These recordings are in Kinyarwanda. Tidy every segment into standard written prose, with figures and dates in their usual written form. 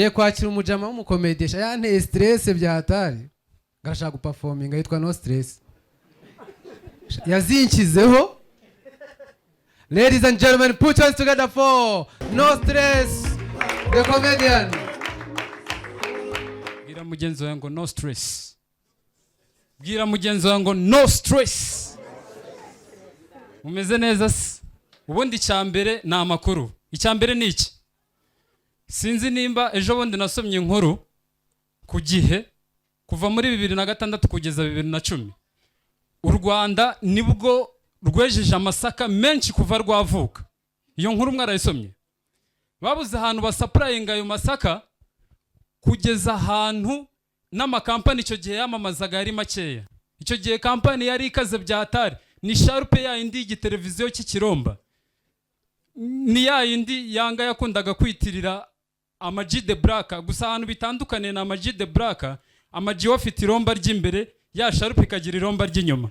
Ngiye kwakira umujama w'umukomedesha, yanteye stress bya hatari, ngarashaka guperforminga, yitwa No Stress, yazinshyizeho. Ladies and gentlemen, put your hands together for No Stress the comedian. Bwira mugenzi wawe ngo "No stress." Bwira mugenzi wawe ngo "No stress." Mumeze neza se? Ubundi icya mbere ni amakuru. Icya mbere ni iki? Sinzi nimba ejo bundi nasomye inkuru ku gihe, kuva muri 2006 kugeza 2010, u Rwanda nibwo rwejeje amasaka menshi kuva rwavuka. Iyo nkuru mwarayisomye? Babuze ahantu basupplyinga ayo masaka, kugeza ahantu n'amakampani icyo gihe yamamazaga yari makeya. Icyo gihe kampani yari ikaze bya hatari ni Sharp, ya yindi y'igiteleviziyo cy'ikiromba, ni ya yindi Yanga yakundaga kwitirira Ama G The Black. Gusa ahantu bitandukaniye na Ama G The Black, Ama G we afite iromba ry'imbere, ya Sharp ikagira iromba ry'inyuma.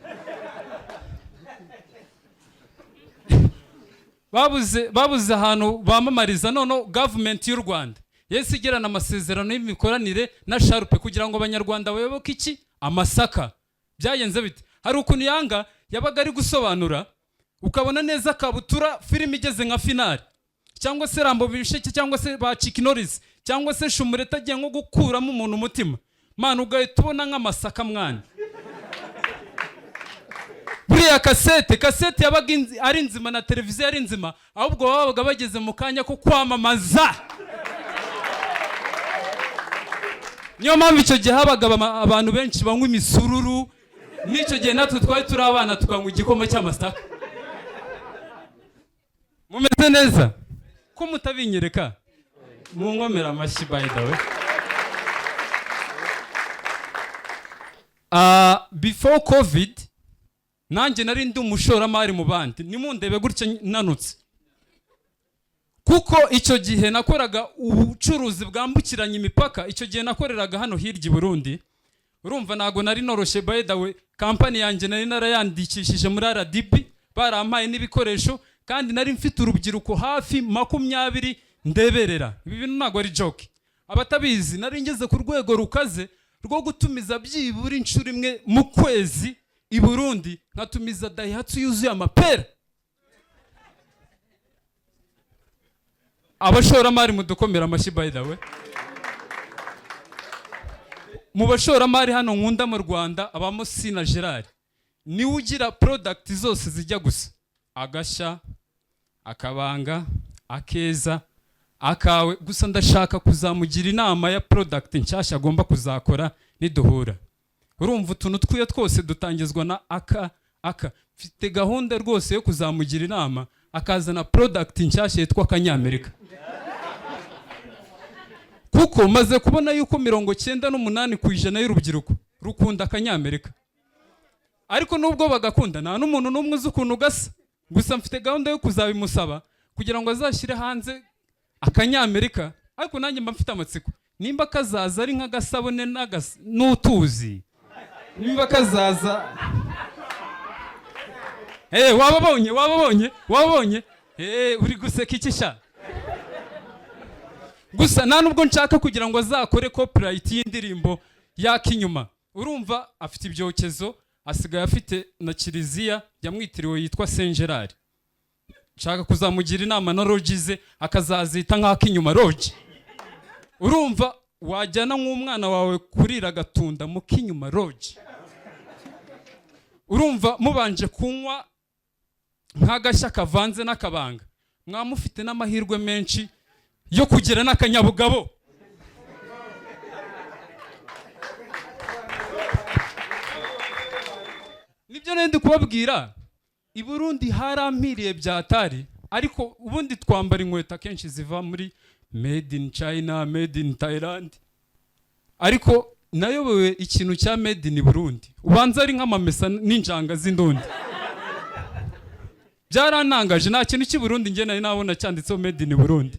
Babuze ahantu bamamariza. None gavumenti y'u Rwanda yahise igirana amasezerano y'imikoranire na Sharp kugira ngo Abanyarwanda bayoboke iki? Amasaka. Byagenze bite? Hari ukuntu Yanga yabaga ari gusobanura, ukabona neza Kabutura, filime igeze nka finale, cyangwa se Rambo Bisheke, cyangwa se ba Chuck Norris, cyangwa se Shumureta agiye nko gukuramo umuntu umutima, man, ugahita ubona nk'amasaka. Mwana, buriya kasete yabaga ari nzima na televiziyo ari nzima, ahubwo babaga bageze mu kanya ko kwamamaza. Niyo mpamvu icyo gihe habaga abantu benshi banywa imisururu, n'icyo gihe natwe twari turi abana tukanywa igikoma cy'amasaka. Mumeze neza? Ko mutabinyereka? Munkomera amashyi. By the way, before COVID nanjye nari ndi umushoramari mu bandi. Nimundebe gutya nanutse, kuko icyo gihe nakoraga ubucuruzi bwambukiranya imipaka. Icyo gihe nakoreraga hano hirya i Burundi. Urumva ntabwo nari noroshye. By the way, kampani yanjye nari narayandikishije muri RDB, barampaye n'ibikoresho, kandi nari mfite urubyiruko hafi 20 ndeberera. Ibi bintu ntabwo ari joke. Abatabizi, nari ngeze ku rwego rukaze rwo gutumiza byibura inshuro imwe mu kwezi i Burundi, nkatumiza Daihatsu yuzuye amapera. Abashoramari mudukomera amashyi. By the way, mu bashoramari hano nkunda mu Rwanda abamo Sina Gerard, niwe ugira product zose zijya gusa: Agashya, Akabanga, Akeza, Akawe. Gusa ndashaka kuzamugira inama ya product nshyashya agomba kuzakora niduhura. Urumva utuntu twiwe twose dutangizwa na aka aka. Mfite gahunda rwose yo kuzamugira inama akazana product nshyashya yitwa Akanyamerika, kuko maze kubona yuko 98% y'urubyiruko rukunda Akanyamerika, ariko nubwo bagakunda nta n'umuntu n'umwe uzi ukuntu gasa. Gusa mfite gahunda yo kuzabimusaba kugira ngo azashyire hanze Akanyamerika, ariko nanjye mba mfite amatsiko nimba kazaza ari nk'agasabune n'utuzi, nimba kazaza. Wababonye, wababonye, wababonye. Uri guseka iki sha? Gusa nta nubwo nshaka kugira ngo azakore copyright y'indirimbo yaka inyuma. Urumva afite ibyokezo, asigaye afite na kiliziya yamwitiriwe yitwa Saint Gerard. Nshaka kuzamugira inama na lodge ze akazazita nk'Akinyuma Lodge. Urumva wajyana nk'umwana wawe kurira agatunda mu Kinyuma Lodge, urumva mubanje kunywa nk'agashya kavanze n'akabanga, mwaba mufite n'amahirwe menshi yo kugira n'akanyabugabo. Nibyo nari ndi kubabwira. I Burundi harampiriye byatari, ariko ubundi twambara inkweto akenshi ziva muri made in China, made in Thailand, ariko nayobewe ikintu cya made in Burundi. Ubanza ari nk'amamesa n'injanga z'indundi. Byarantangaje, nta kintu cy'i Burundi njye nari nabona cyanditseho made in Burundi.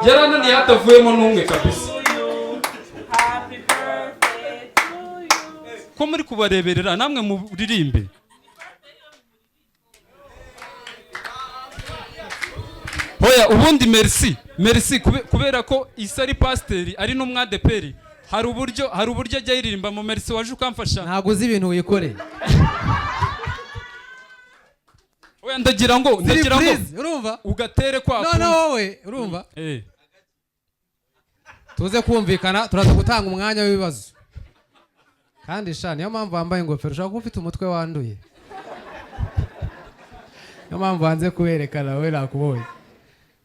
Yarananiye, hatavuyemo n'umwe kabisa. Happy birthday to you. Ko muri kubareberera, namwe muririmbe. Oya, ubundi Merci, Merci, kubera ko isa ari pasiteri, ari n'umwadeperi, hari uburyo ajya yiririmba mu. Merci, waje ukamfasha. Ntabwo uzi ibintu wikoreye. Oya, ndagira ngo Surprise, urumva? Ugatere kwa None wowe urumva? Eh. Tuze kumvikana, turaza gutanga umwanya w'ibibazo. Kandi sha, niyo mpamvu wambaye ingofero, ushobora kuba ufite umutwe wanduye, niyo mpamvu wanze kuberekana. Wowe nakubonye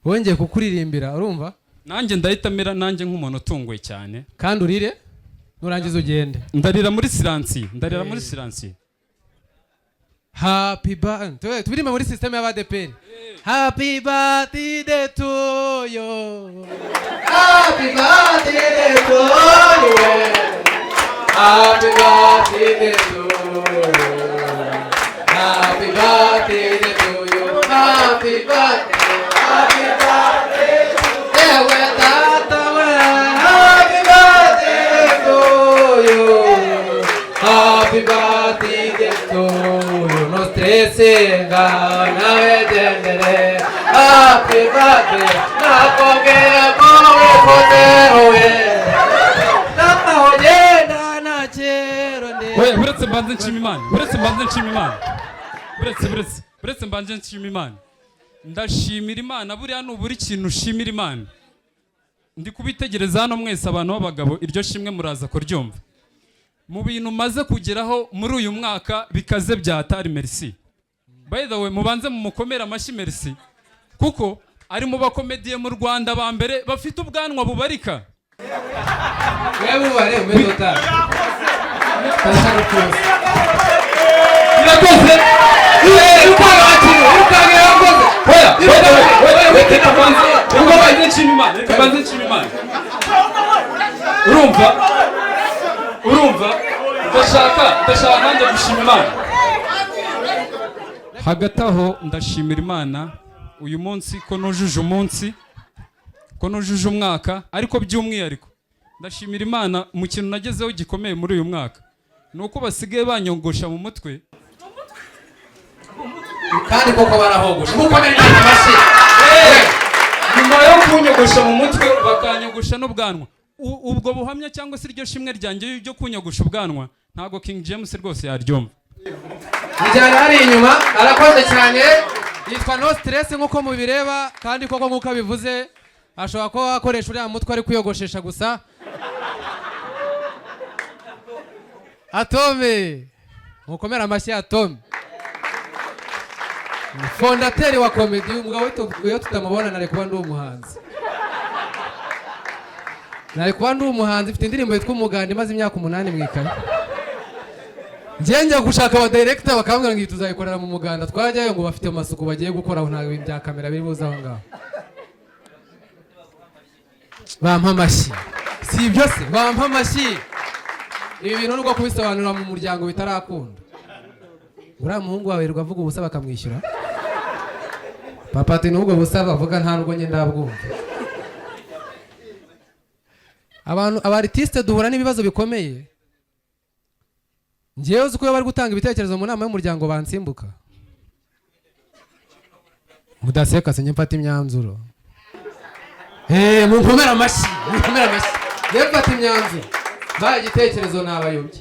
wongeye kukuririmbira, urumva? Nanjye ndahita mera nanjye nk'umuntu utunguwe cyane. Kandi urire, nurangiza ugende. Ndarira muri silence, ndarira muri silence. Happy birthday, tubirime muri system y'abadeperi. Happy birthday to you, happy birthday to you, happy birthday to you, happy birthday to you, happy birthday, happy birthday ewe tata we, happy birthday to you, happy birthday to you. No stress, nawe gendere. Happy birthday, nakongera ko wikoze wowe naho genda na kero ndi. Oya, buretse mbanze nshima Imana, buretse mbanze nshima Imana, buretse mbanze nshima Imana. Ndashimira Imana. Buriya nubura ikintu ushimira Imana, ndi kubitegereza hano mwese abantu b'abagabo, iryo shimwe muraza kuryumva. Mu bintu maze kugeraho muri uyu mwaka bikaze bya atari Merci. By the way, mubanze mumukomere amashyi Merci, kuko ari mu bakomediye mu Rwanda ba mbere bafite ubwanwa bubarika. Wewe ubare umeze utari turashaka. Irakoze. Irukanka wakiriwe, irukanka, yakoze. Oya, oya, oya, reka mbanze nshima Imana, reka mbanze nshima Imana. Urumva, ndashaka nanjye gushima Imana. Hagati aho, ndashimira Imana uyu munsi ko nujuje umunsi, ko nujuje umwaka. Ariko by'umwihariko ndashimira Imana mu kintu nagezeho gikomeye muri uyu mwaka, ni uko basigaye banyongosha mu mutwe. Kandi koko barahogosha, mukomere Imana amashyi. Nyuma yo kunyogosha mu mutwe, bakanyogosha n'ubwanwa. Ubwo buhamya cyangwa se iryo shimwe ryanjye ryo kunyogosha ubwanwa, ntabwo King James rwose yaryumva. Njyana hari inyuma. Arakoze cyane, yitwa No Stress nk'uko mubireba. Kandi koko nk'uko abivuze, ashobora kuba akoresha uriya mutwe ari kwiyogoshesha gusa. Atome, mukomere amashyi. Atome ni fondateur wa comedy. Umugabo iyo tutamubona nari kuba ndi umuhanzi, nari kuba ndi umuhanzi. Mfite indirimbo yitwa Umuganda imaze imyaka 8 mu ikayi. Njye njya gushaka aba director, bakambwira ngo iyi tuzayikorera mu muganda. Twajyayo ngo bafite amasuku bagiye gukora, aho ntabwo ibintu bya kamera biri buze aho ngaho. Bampa amashyi. Si ibyo se? Bampa amashyi. Ibi bintu nubwo kubisobanura mu muryango bitarakunda, uriya muhungu wawe yirirwa avuga ubusa bakamwishyura. Papa ati: "N'ubwo busa bavuga nta nubwo njye ndabwumva." Abantu aba artiste duhura n'ibibazo bikomeye. Njyewe uzi ko iyo bari gutanga ibitekerezo mu nama y'umuryango bansimbuka? Mudaseka se, njye mfata imyanzuro. Munkomere amashyi, munkomere amashyi. Njyewe mfata imyanzuro, baye igitekerezo nabayobye.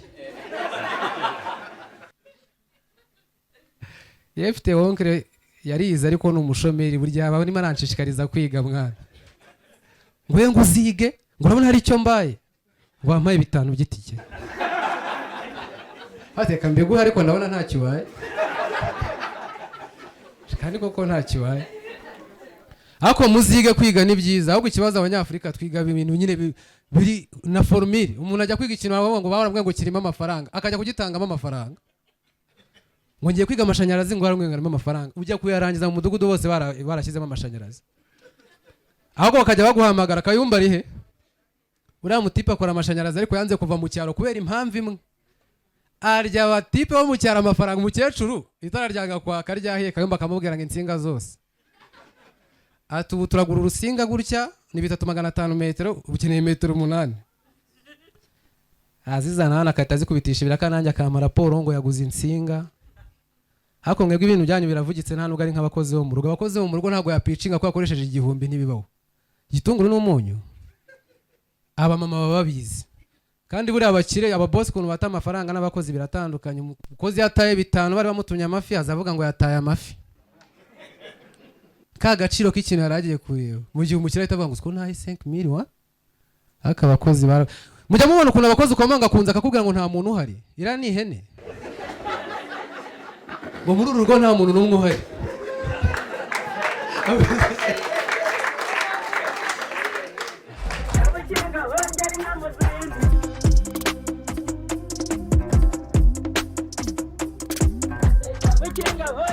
Yewe, mfite oncle yarize ariko ni umushomeri. Burya aba arimo aranshishikariza kwiga. Mwana, ngo ngo uzige, ngo urabona hari icyo mbaye, ngo wampaye 5 by'itike. Hateka mbiguhe, ariko ndabona ntacyo ubaye. Kandi koko ntacyo ubaye. Ariko muzige, kwiga ni byiza. Ahubwo ikibazo, Abanyafurika twiga ibintu nyine biri na formule. Umuntu ajya kwiga ikintu baravuga ngo baramubwira ngo kirimo amafaranga, akajya kugitangamo amafaranga. Ngo ngiye kwiga amashanyarazi, ngo baramubwira ngo harimo amafaranga. Ujya kuyarangiza mu mudugudu bose barashyizemo amashanyarazi. Ahubwo bakajya baguhamagara: "Kayumba ari he?" Uriya mutipe akora amashanyarazi, ariko yanze kuva mu cyaro kubera impamvu imwe: arya abatipe bo mu cyaro amafaranga. Umukecuru itara ryanga kwaka ryahiye, Kayumba akamubwira ngo insinga zose. Ati: "Ubu turagura urusinga gutya, ni 3 500 metero, ukeneye metero 8." Azizana hano akahita azikubitisha ibiraka, nanjye akampa raporo ngo yaguze insinga. Ariko mwebwe ibintu byanyu biravugitse, nta nubwo ari nk'abakozi bo mu rugo. Abakozi bo mu rugo ntabwo yapicinga ko yakoresheje 1000, ntibibaho. Igitunguru n'umunyu, abamama baba babizi. Kandi buriya abakire, ababosi, ukuntu bata amafaranga n'abakozi biratandukanye. Umukozi yataye 5 bari bamutumye amafi, azavuga ngo yataye amafi, ka gaciro k'ikintu yari agiye kureba, mu gihe umukire ahita avuga ngo siko ntaye 5000 wa. Ariko abakozi bara mujya mubona ukuntu abakozi ukomanga kunze akakubwira ngo nta muntu uhari, iriya ni ihene, ngo muri uru rugo nta muntu n'umwe uhari. Abakinga bongera inama zindi. Abakinga bongera.